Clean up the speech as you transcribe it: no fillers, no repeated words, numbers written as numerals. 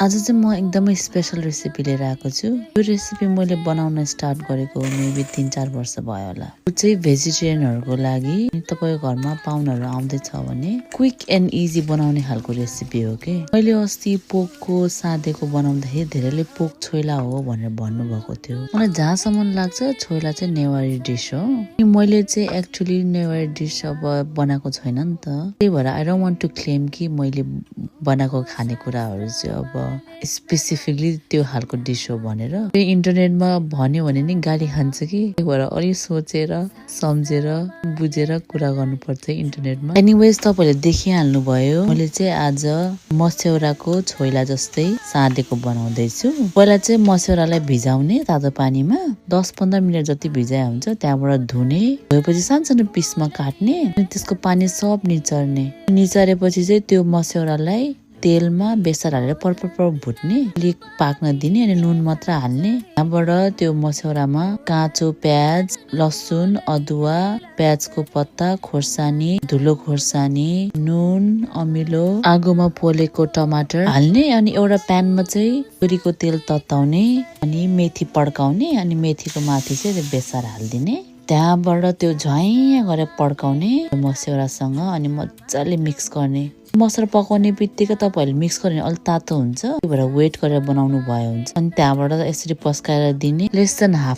आज चाहिँ म एकदमै स्पेशल रेसिपी लिएर आएको छु। यो रेसिपी मैले बनाउन स्टार्ट गरेको मेबी 3-4 वर्ष भयो होला। यो चाहिँ भेजिटेरियनहरुको लागि तपाईको घरमा पाहुनाहरु आउँदैछ भने क्विक एन्ड इजी बनाउने खालको रेसिपी हो के। मैले अस्ति पोकको सादेको बनाउँदाखेरि धेरैले पोक छोइला हो भनेर भन्नु भएको थियो। मलाई जहाँसम्म लाग्छ छोइला चाहिँ नेवारी डिश हो। अनि मैले चाहिँ एक्चुअली नेवारी डिश अब बनाएको छैन नि त। त्यही भएर I don't want to claim कि मैले बनाएको खानेकुराहरु चाहिँ अब स्पेसिफिकली त्यो खालको डिश हो भनेर। त्यो इन्टरनेटमा भन्यो भने नि गाली खान्छ कि। त्यही भएर अलि सोचेर सम्झेर बुझेर कुरा गर्नुपर्छ इन्टरनेटमा। एनीवेज तपाईले देखिहाल्नु भयो मैले चाहिँ आज मस्यौराको छोइला जस्तै सादेको बनाउँदै छु। पहिला चाहिँ मस्यौरालाई भिजाउने तातो पानीमा 10-15 मिनेट जति भिजाए हुन्छ। त्यहाँबाट धुने, धोएपछि सानसानो पिसमा काट्ने अनि त्यसको पानी सब निचर्ने। निचरेपछि चाहिँ त्यो मस्यौरालाई तेलमा बेसार हालेर परपर भुट्ने, अलिक पाक्न दिने अनि नुन मात्र हाल्ने। त्यहाँबाट त्यो मस्यौरामा काँचो प्याज, लसुन, अदुवा, प्याजको पत्ता, खोर्सानी, धुलो खोर्सानी, नुन, अमिलो, आगोमा पोलेको टमाटर हाल्ने। अनि एउटा प्यानमा चाहिँ तोरीको तेल तताउने अनि मेथी पड्काउने अनि मेथीको माथि चाहिँ बेसार हाल्दिने। त्यहाँबाट त्यो झैँ गरेर पड्काउने मस्यौरासँग अनि मजाले मिक्स गर्ने। मसला पकाउने बित्तिकै तपाईहरुले मिक्स गर्ने अलि तातो हुन्छ। त्यही भएर वेट गरेर बनाउनु भयो हुन्छ। अनि त्यहाँबाट यसरी पस्काएर दिने। Less than half